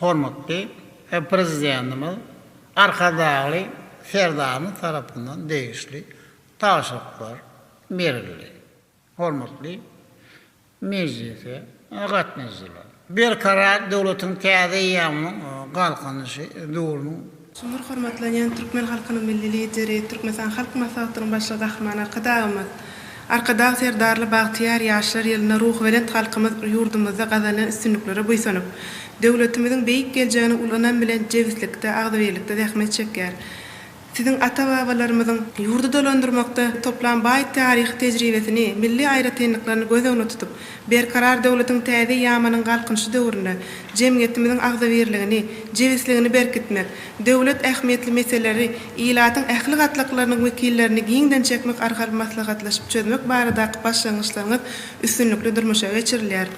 Hormatly Prezidentimiz Arkadagly Serdarymyz tarapyndan degişli tabşyryklar berildi. Hormatly mejlise gatnaşyjylar! Berkarar döwletiň täze eýýamynyň Galkynyşy döwrüniň. Çuňňur hormatlanýan türkmen halkynyň Milli Lideri, Türkmenistan Halk Maslahatynyň Başlygy Gahryman Arkadagymyz! Arkadag Serdarly bagtyýar ýaşlar ýylynda ruhubelent halkymyz ýurdumyzda gazanylan üstünliklere buýsanyp, döwletimiziň beýik geljegine uly ynam bilen jebislikde, agzybirlikde zähmet çekýär. Siziň ata-babalarymyzyň ýurdy dolandyrmakda toplan baý taryhy tejribesini, milli aýratynlyklaryny göz öňünde tutup, Berkarar döwletiň täze eýýamynyň Galkynyşy döwründe jemgyýetimiziň agzybirligini, jebisligini berkitmek, döwlet ähmiýetli meseleleri ilatyň ähli gatlaklarynyň wekillerini giňden çekmek arkaly maslahatlaşyp çözmek baradaky başlangyçlaryňyz üstünlikli durmuşa geçirilýär.